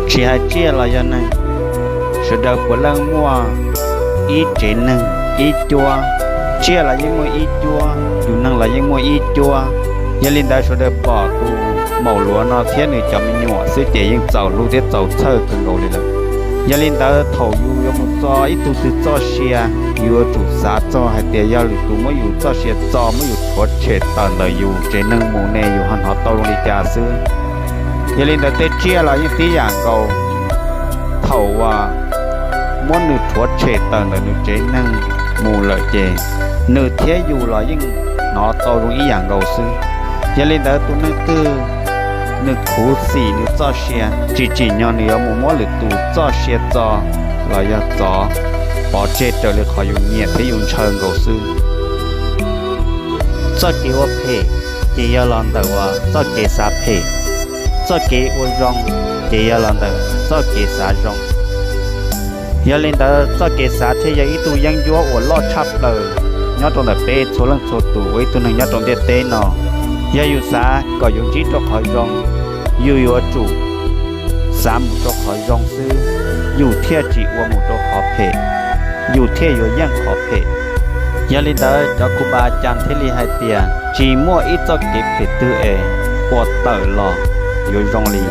Tsis hais tsiaj los yog neeg, sawv daws puav leej muaj ib tsev neeg ib cuab. Tsiaj los yeej muaj ib cuab, yus neeg los yeej muaj ib cuab. Yog li ntawd sawv daws pom tus maum luav no thiab nws cov me nyuam xwb ces yeej txaus hlub thiab txaus txhawj kawg nkaus li lawm. Yog li ntawd thaum yus yuav mus txo ib tug twg txoj sia, yus yuav tsum xav txog hais tias yog lwm tus muab yus txoj sia txo, muab yus rhuav tshem tawm ntawm yus tsev neeg mus ne yus ho hnov tau zoo li cas xwb. Yog li ntawd tej tsiaj los yeej tib yam nkaus, thaum uas muab nws rhuav tshem tawm ntawm nws tsev neeg mus lawm ces nws thiab yus los yeej hnov tau zoo ib yam nkaus xwb. Yog li ntawd tus neeg twg nws khuv xim nws txoj sia, tsis tsim nyog nws yuav mus muab lwm tus txoj sia txo los yog txov pov tseg raws li qhov yus nyiam thiab yus ntshaw nkaus xwb. Txoj kev ua phem ces yog los ntawm uas txoj kev xav phem, txoj kev ua zoo ces yog los ntawm txoj kev xav zoo. Yog li ntawd txoj kev xav thiaj yog ib tug yeeb ncuab uas loj tshaj plaws nyob rau ntawm peb txhua leej txhua tus ua ib tug neeg nyob rau ntiaj teb no. Yog yus xav kom yus ntsib rau qhov zoo, yus yuav tsum xav mus rau qhov zoo xwb, yus thiaj tsis ua mus rau qhov phem, yus thiaj yuav yeej qhov phem. Yog li ntawd cov Kuv Pas Cas thiaj li hais tias tsis muaj ib txoj kev phem twg es ua tawm los yuav zoo li.